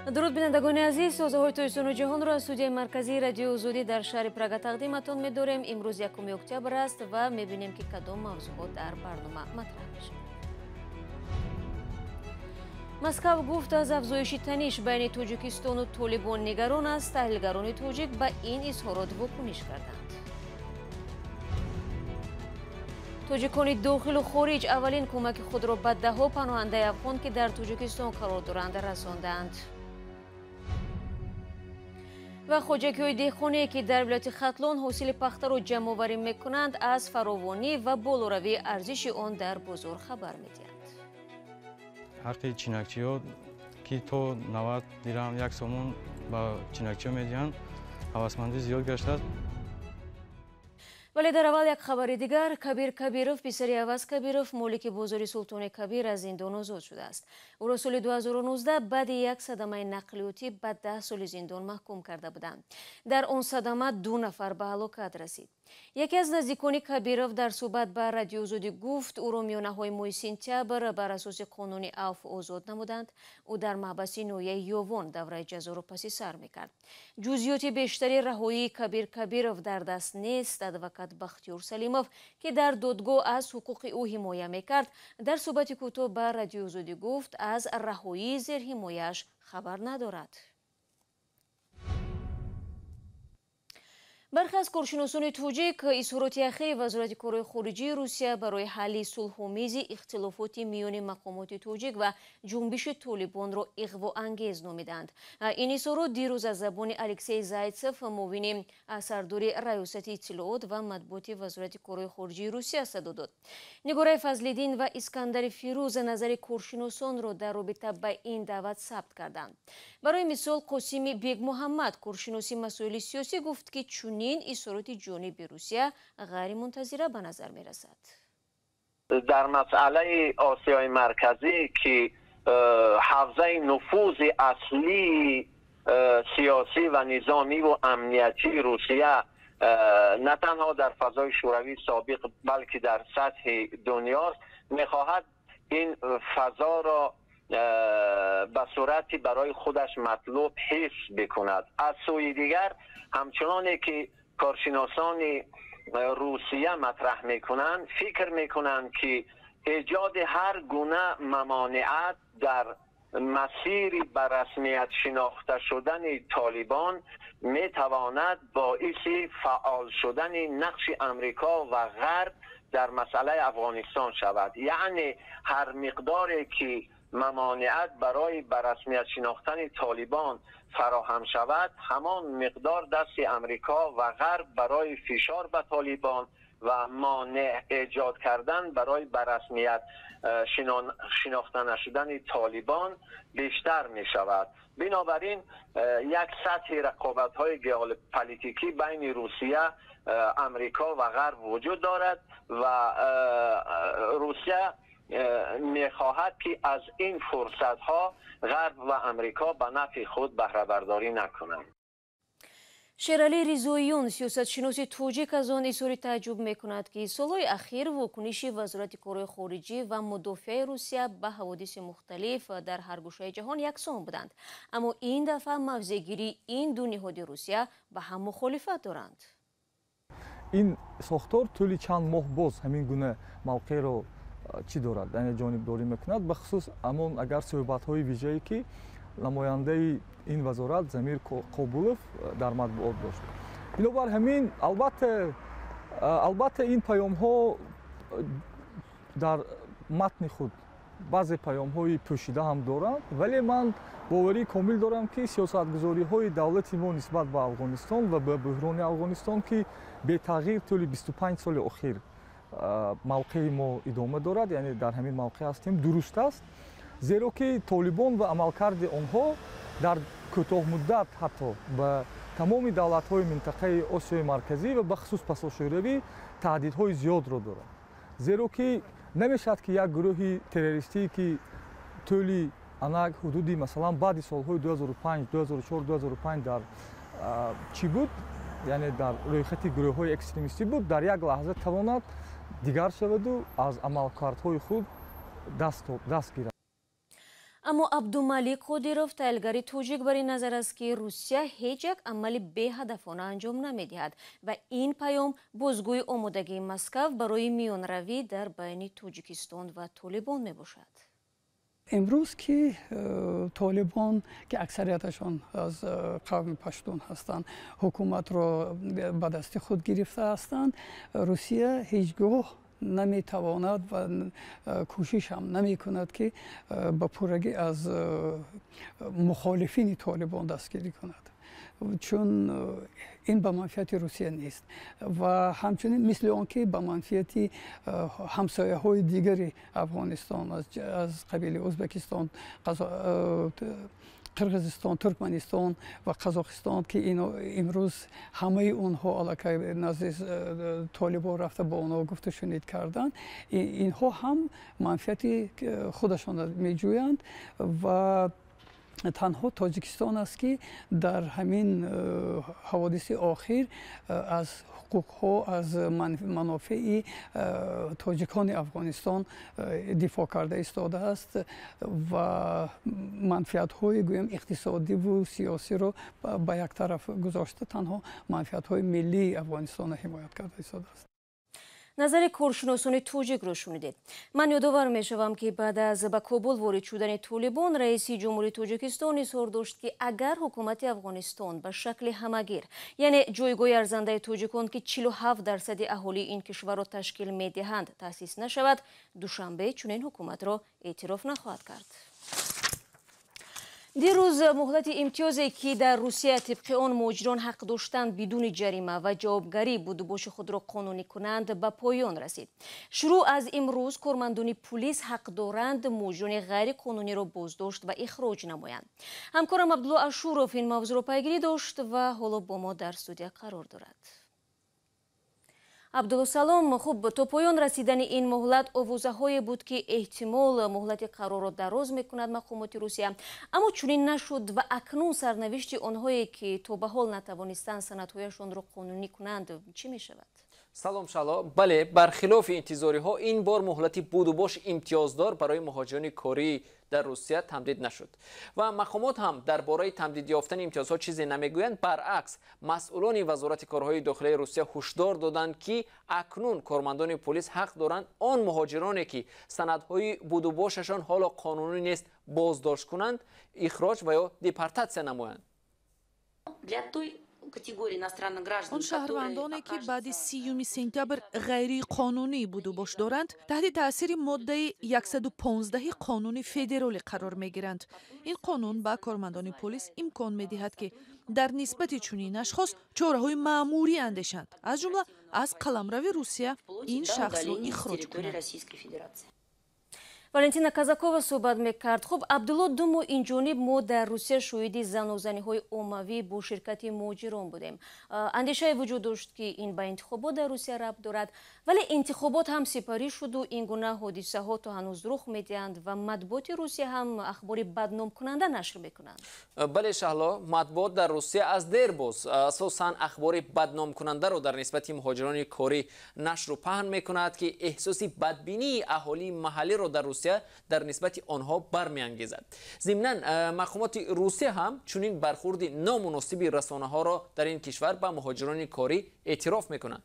Дуруд, бинандагони азиз, созаҳои Тоҷикистону ҷаҳонро аз студияи марказии Радиои Озодӣ дар шаҳри Прага тақдиматон медорем. Имрӯз 1 октябр аст ва мебинем, ки кадом мавзӯъҳо дар барнома матраҳ мешаванд. Москав гуфт, аз афзоиши таниш байни Тоҷикистону Толибон нигарон аст. Таҳлилгарони тоҷик ба ин изҳорот вокуниш карданд. Тоҷикони дохилу хориҷ аввалин кӯмаки худро ба даҳҳо паноҳандаи афғон, ки дар Тоҷикистон қарор доранд, расондаанд. Ва хоҷагиҳои деҳқоние, ки дар вилояти Хатлон ҳосили пахтаро ҷамъоварӣ мекунанд, аз фаровонӣ ва болоравии арзиши он дар бозор хабар медиҳанд. Ҳаққи чинакчиҳо, ки то 90 дирам, 1 сомон ба чинакчиҳо медиҳанд, ҳавасмандӣ зиёд гаштааст. Вале дар аввал як хабари дигар. Кабир Кабиров, писари Аваз Кабиров, молики бозори Султони Кабир, аз зиндон озод шудааст. Ӯро соли 2019 баъди як садамаи нақлиётӣ ба 10 соли зиндон маҳкум карда буданд. Дар он садама 2 нафар ба ҳалокат расид. Яке аз наздикони Кабиров дар суҳбат ба Радиои Озодӣ гуфт, ӯро миёнаҳои моҳи сентябр бар асоси қонуни авф озод намуданд. Ӯ дар маҳбаси ноҳияи Ёвон давраи ҷазоро паси сар мекард. Ҷузъиёти бештари раҳоии Кабир Кабиров дар даст нест. Адвокат Бахтиёр Салимов, ки дар додгоҳ аз ҳуқуқи ӯ ҳимоя мекард, дар суҳбати кӯтоҳ ба Радиои Озодӣ гуфт, аз раҳоии зерҳимояаш хабар надорад. Бархе аз коршиносони тоҷик изҳороти ахири Вазорати корҳои хориҷии Русия барои ҳалли сулҳомези ихтилофоти миёни мақомоти тоҷик ва ҷунбиши Толибонро иғвоангез номиданд. Ин изҳорот дирӯз аз забони Алексей Зайцев, муовини сардори Раёсати иттилоот ва матбуоти Вазорати корҳои хориҷии Русия, садо дод. Нигораи Фазлиддин ва Искандари Фирӯз назари коршиносонро дар робита ба ин даъват сабт карданд. Барои мисол, Қосими Бегмуҳаммад, коршиноси масоили сиёсӣ, гуфт, ки чунин изҳороти ҷониби Русия ғайримунтазира ба назар мерасад. Дар масъалаи Осиёи Марказӣ, ки ҳавзаи нуфузи аслии сиёсӣ ва низомиву амниятии Русия на танҳо дар фазои Шӯравии собиқ, балки дар сатҳи дунёст, мехоҳад ин фазоро ба сурати барои худаш матлуб ҳифз бикунад. Аз сӯи дигар, ҳамчуноне ки коршиносони Русия матраҳ мекунанд, фикр мекунанд, ки эҷоди ҳар гуна мамониат дар масири ба расмият шинохта шудани Толибон метавонад боиси фаъол шудани нақши Амрико ва Ғарб дар масъалаи Афғонистон шавад. Яъне ҳар миқдоре ки мамониат барои ба расмият шинохтани Толибон фароҳам шавад, ҳамон миқдор дасти Амрико ва Ғарб барои фишор ба Толибон ва монеъ эҷод кардан барои ба расмият шинохта нашудани Толибон бештар мешавад. Бинобар ин, як сатҳи рақобатҳои геополитикӣ байни Русия, Амрико ва Ғарб вуҷуд дорад ва Русия мехоҳад, ки аз ин фурсатҳо Ғарб ва Амрико ба нафъи худ баҳрабардорӣ накунанд. Шералӣ Ризоиён, сиёсатшиноси тоҷик, аз он изҳори тааҷҷуб мекунад, ки солҳои ахир вокуниши Вазорати корҳои хориҷӣ ва мудофиаи Русия ба ҳаводиси мухталиф дар ҳар гӯшаи ҷаҳон яксон буданд, аммо ин дафъа мавзеъгирии ин ду ниҳоди Русия ба ҳам мухолифат доранд. Ин сохтор тӯли чанд моҳ боз ҳамин гуна мавқеъро чӣ дорад, яъне ҷонибдорӣ мекунад, бахусус амон агар суҳбатҳои вижае, ки намояндаи ин вазорат Замир Қобулов дар матбуот дошт. Бинобар ҳамин, албатта, ин паёмҳо дар матни худ баъзе паёмҳои пӯшида ҳам доранд, вале ман боварии комил дорам, ки сиёсатгузориҳои давлати мо нисбат ба Афғонистон ва ба буҳрони Афғонистон, ки бетағйир тӯли 25 соли охир мавқеи мо идома дорад, яъне дар ҳамин мавқеъ ҳастем, дуруст аст, зеро ки Толибон ва амалкарди онҳо дар кӯтоҳмуддат ҳатто ба тамоми давлатҳои минтақаи Осиёи Марказӣ ва бахусус пасошӯравӣ таҳдидҳои зиёдро дорад, зеро ки намешавад, ки як гурӯҳи террористие, ки тӯли анак ҳудуди, масалан, баъди солҳои 2005, 2004, 2005 дар чӣ буд, яъне дар рӯйхати гурӯҳҳои экстремистӣ буд, дар як лаҳза тавонад дигар шаваду аз амалкардҳои худ даст гирад. Аммо Абдумалик Қодиров, таҳлилгари тоҷик, бар ин назар аст, ки Русия ҳеҷ як амали беҳадафона анҷом намедиҳад ва ин паём бозгӯи омодагии Москав барои миёнравӣ дар байни Тоҷикистон ва Толибон мебошад. Имрӯз ки Толибон, ки аксарияташон аз қавми паштун ҳастанд, ҳукуматро ба дасти худ гирифта ҳастанд, Русия ҳеҷ гоҳ наметавонад ва кӯшиш ҳам намекунад, ки ба пуррагӣ аз мухолифини Толибон дастгирӣ кунад, чун ин ба манфиати Русия нест ва ҳамчунин мисли он ки ба манфиати ҳамсояҳои дигари Афғонистон аз қабили Ӯзбекистон, Қирғизистон, Туркманистон ва Қазоқистон, ки имрӯз ҳамаи онҳо аллакай назди Толибон рафта, бо онҳо гуфтушунид карданд, инҳо ҳам манфиати худашонро меҷӯянд ва танҳо Тоҷикистон аст, ки дар ҳамин ҳаводиси охир аз ҳуқуқҳо, аз манофеи тоҷикони Афғонистон дифоъ карда истодааст ва манфиатҳои, гӯям, иқтисодиву сиёсиро ба як тараф гузошта, танҳо манфиатҳои миллии Афғонистонро ҳимоят карда истодааст. Назари коршиносони тоҷикро шунидед. Ман ёдовар мешавам, ки баъд аз ба Кобул ворид шудани Толибон раиси ҷумҳури Тоҷикистон изҳор дошт, ки агар ҳукумати Афғонистон ба шакли ҳамагир, яъне ҷойгоҳи арзандаи тоҷикон, ки 47% аҳолии ин кишварро ташкил медиҳанд, таъсис нашавад, Душанбе чунин ҳукуматро эътироф нахоҳад кард. Дирӯз муҳлати имтиёзе, ки дар Русия тибқи он муҳоҷирон ҳақ доштанд бидуни ҷарима ва ҷавобгарӣ будубоши худро қонунӣ кунанд, ба поён расид. Шурӯъ аз имрӯз кормандони пулис ҳақ доранд муҳоҷирони ғайриқонуниро боздошт ва ихроҷ намоянд. Ҳамкорам Абдулло Ашуров ин мавзӯъро пайгирӣ дошт ва ҳоло бо мо дар студия қарор дорад. Абдулло, салом. Хуб, то поён расидани ин муҳлат овозаҳое буд, ки эҳтимол муҳлати қарорро дароз мекунад мақомоти Русия, аммо чунин нашуд ва акнун сарнавишти онҳое, ки то ба ҳол натавонистанд санадҳояшонро қонунӣ кунанд, чӣ мешавад? Салом, Шаҳло. Бале, бархилофи интизориҳо ин бор муҳлати будубош имтиёздор барои муҳоҷирони корӣ дар Русия тамдид нашуд ва мақомот ҳам дар бораи тамдид ёфтани имтиёзҳо чизе намегӯянд. Баръакс, масъулони Вазорати корҳои дохилаи Русия ҳушдор доданд, ки акнун кормандони полис ҳақ доранд он муҳоҷироне, ки санадҳои будубошашон ҳоло қонунӣ нест, боздошт кунанд, ихроҷ ва ё депортатсия намоянд. Он шаҳрвандоне, ки баъди 30 сентябр ғайриқонунӣ будубош доранд, таҳти таъсири моддаи 115 қонуни федералӣ қарор мегиранд. Ин қонун ба кормандони полис имкон медиҳад, ки дар нисбати чунин ашхос чораҳои маъмурӣ андешанд, аз ҷумла аз қаламрави Русия ин шахсро ихроҷ кунанд. Валентина Казакова суҳбат мекард. Хуб, Абдулло, 2 моҳ инҷониб мо дар Русия шоҳиди занозаниҳои оммавӣ бо ширкати муҳоҷирон будем. Андешае вуҷуд дошт, ки ин ба интихобот дар Русия рабт дорад, вале интихобот ҳам сипарӣ шуду ин гуна ҳодисаҳо то ҳанӯз рух медиҳанд ва матбуоти Русия ҳам ахбори бадномкунанда нашр мекунанд. Бале, Шаҳло, матбуот дар Русия аз дербоз асосан ахбори бадномкунандаро дар нисбати муҳоҷирони корӣ нашру паҳн мекунад, ки эҳсоси бадбинии аҳолии маҳаллиро дар Русия дар нисбати онҳо бармеангезад. Зимнан, мақомоти Русия ҳам чунин бархурди номуносиби расонаҳоро дар ин кишвар ба муҳоҷирони корӣ эътироф мекунанд.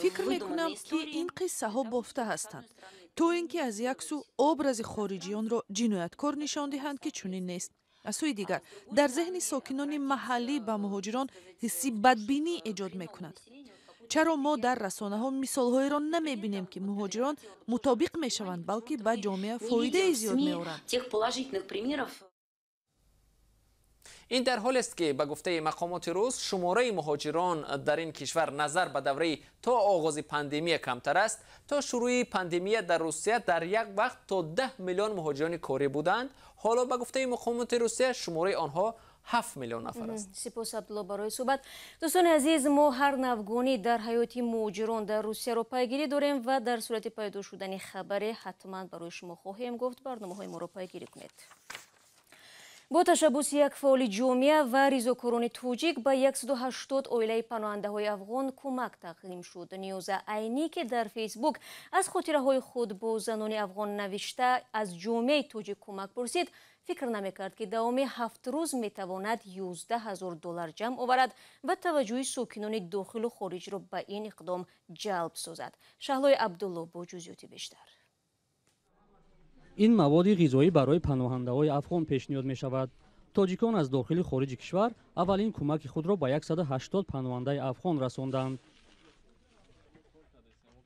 Фикр мекунам, ки ин қиссаҳо бофта ҳастанд, то ин ки аз як сӯ образи хориҷиёнро ҷинояткор нишон диҳанд, ки чунин нест, аз сӯи дигар дар зеҳни сокинони маҳаллӣ ба муҳоҷирон ҳисси бадбинӣ эҷод мекунад. Чаро мо дар расонаҳо мисолҳоеро намебинем, ки муҳоҷирон мутобиқ мешаванд, балки ба ҷомеа фоидаи зиёд меоранд? Ин дар ҳолест, ки ба гуфтаи мақомоти рус, шумораи муҳоҷирон дар ин кишвар назар ба давраи то оғози пандемия камтар аст. То шурӯи пандемия дар Русия дар як вақт то 10 миллион муҳоҷирони корӣ буданд. Ҳоло ба гуфтаи мақомоти Русия шумораи онҳо 7 миллион нафар аст. Сипос, Абдулло, барои суҳбат. Дӯстони азиз, мо ҳар навгонӣ дар ҳаёти муҳоҷирон дар Русияро пайгирӣ дорем ва дар сурати пайдо шудани хабаре ҳатман барои шумо хоҳем гуфт. Барномаҳои моро пайгирӣ кунед. Бо ташаббуси як фаъоли ҷомеа ва ризокорони тоҷик ба 180 оилаи паноҳандаҳои афғон кӯмак тақдим шуд. Ниёза Айнӣ, ки дар Фейсбук аз хотираҳои худ бо занони афғон навишта аз ҷомеаи тоҷик кӯмак пурсид, фикр намекард, ки давоми 7 рӯз метавонад 11 000 доллар ҷамъ оварад ва таваҷҷӯҳи сокинони дохилу хориҷро ба ин иқдом ҷалб созад. Шаҳлои Абдулло бо ҷузъиёти бештар. Ин маводи ғизоӣ барои паноҳандаҳои афғон пешниҳод мешавад. Тоҷикон аз дохили хориҷи кишвар аввалин кӯмаки худро ба 180 паноҳандаи афғон расонданд.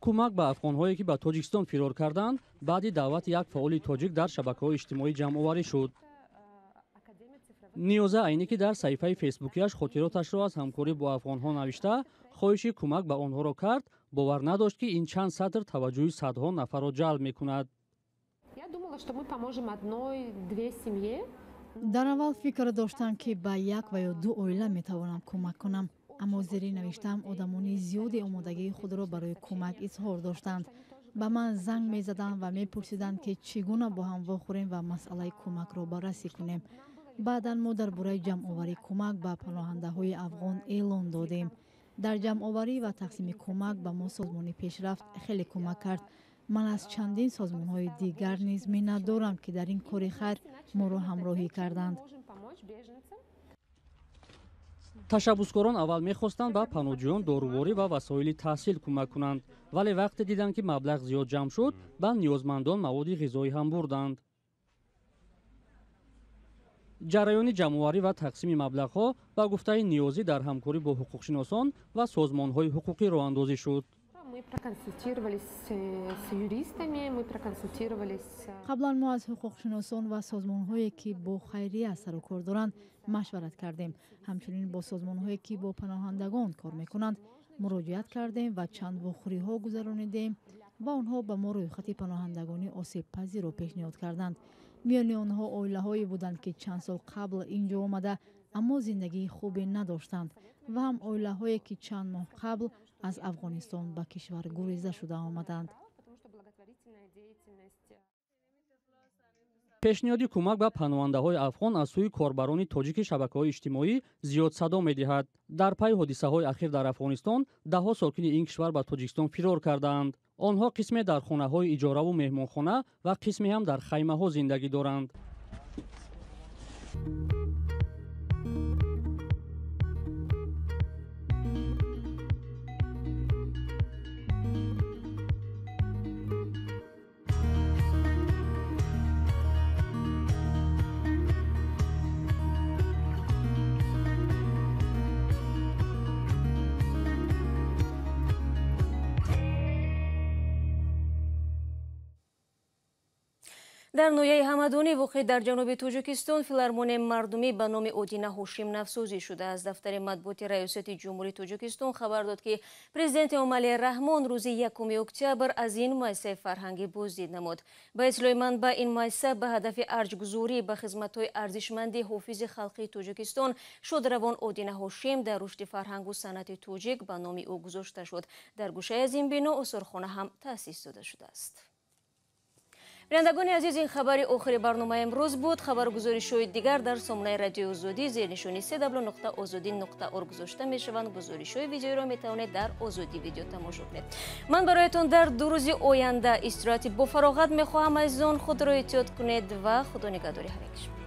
Кӯмак ба афғонҳое, ки ба Тоҷикистон фирор карданд, баъди даъвати як фаъоли тоҷик дар шабакаҳои иҷтимоӣ ҷамъоварӣ шуд. Ниёза Айнӣ, ки дар саҳифаи фейсбукиаш хотироташро аз ҳамкорӣ бо афғонҳо навишта, хоҳиши кӯмак ба онҳоро кард, бовар надошт, ки ин чанд сатр таваҷҷӯҳи садҳо нафарро ҷалб мекунад. Дар аввал фикр доштам, ки ба як ва ё ду оила метавонам кӯмак кунам, аммо зери навиштаам одамони зиёде омодагии худро барои кӯмак изҳор доштанд. Ба ман занг мезаданд ва мепурсиданд, ки чӣ гуна бо ҳам вохӯрем ва масъалаи кӯмакро баррасӣ кунем. Баъдан мо дар бораи ҷамъоварии кӯмак ба паноҳандаҳои афғон эълон додем. Дар ҷамъоварӣ ва тақсими кӯмак ба мо созмони Пешрафт хеле кӯмак кард. Ман аз чандин созмонҳои дигар низ миннатдорам, ки дар ин кори хайр моро ҳамроҳӣ карданд. Ташаббускорон аввал мехостанд ба паноҳҷӯён доруворӣ ва васоили таҳсил кӯмак кунанд, вале вақте диданд, ки маблағ зиёд ҷамъ шуд, ба ниёзмандон маводи ғизоӣ ҳам бурданд. Ҷараёни ҷамъоварӣ ва тақсими маблағҳо ба гуфтаи Ниёзӣ дар ҳамкорӣ бо ҳуқуқшиносон ва созмонҳои ҳуқуқӣ роҳандозӣ шуд. Қаблан мо аз ҳуқуқшиносон ва созмонҳое, ки бо хайрия сару кор доранд, машварат кардем. Ҳамчунин бо созмонҳое, ки бо паноҳандагон кор мекунанд, муроҷиат кардем ва чанд вохӯриҳо гузаронидем ва онҳо ба мо рӯйхати паноҳандагони осебпазирро пешниҳод карданд. Миёни онҳо оилаҳое буданд, ки чанд сол қабл ин ҷо омада, аммо зиндагии хубе надоштанд, ва ҳам оилаҳое, ки чанд моҳ қабл аз Афғонистон ба кишвар гуреза шуда омаданд. Пешниҳоди кӯмак ба паноҳандаҳои афғон аз сӯи корбарони тоҷики шабакаҳои иҷтимоӣ зиёд садо медиҳад. Дар пайи ҳодисаҳои ахир дар Афғонистон даҳҳо сокини ин кишвар ба Тоҷикистон фирор кардаанд. Онҳо қисме дар хонаҳои иҷораву меҳмонхона ва қисме ҳам дар хаймаҳо зиндагӣ доранд. Дар ноҳияи Ҳамадонӣ, воқеъ дар ҷануби Тоҷикистон, филармонияи мардумӣ ба номи Одина Ҳошим навсозӣ шудааст. Дафтари матбуоти Раёсати Ҷумҳурии Тоҷикистон хабар дод, ки президенти Эмомалӣ Раҳмон рӯзи 1 октябр аз ин муассисаи фарҳангӣ боздид намуд. Ба иттилои манбаъ, ин муассиса ба ҳадафи арҷгузорӣ ба хизматҳои арзишманди ҳофизи халқии Тоҷикистон шодравон Одина Ҳошим дар рушди фарҳангу санъати тоҷик ба номи ӯ гузошта шуд. Дар гӯшаи аз ин бино осорхона ҳам таъсис дода шудааст. Бинандагони азиз, ин хабари охири барномаи имрӯз буд. Хабаргузоришҳои дигар дар сомонаи радиои Озодӣ зери нишони cw.ozodi.org гузошта мешаванд. Гузоришҳои видеоиро метавонед дар Озодӣ видео тамошо кунед. Ман бароятон дар 2 рӯзи оянда истироҳати бофароғат мехоҳам. Азизон, худро эҳтиёт кунед ва худо нигаҳдори ҳар як шумо.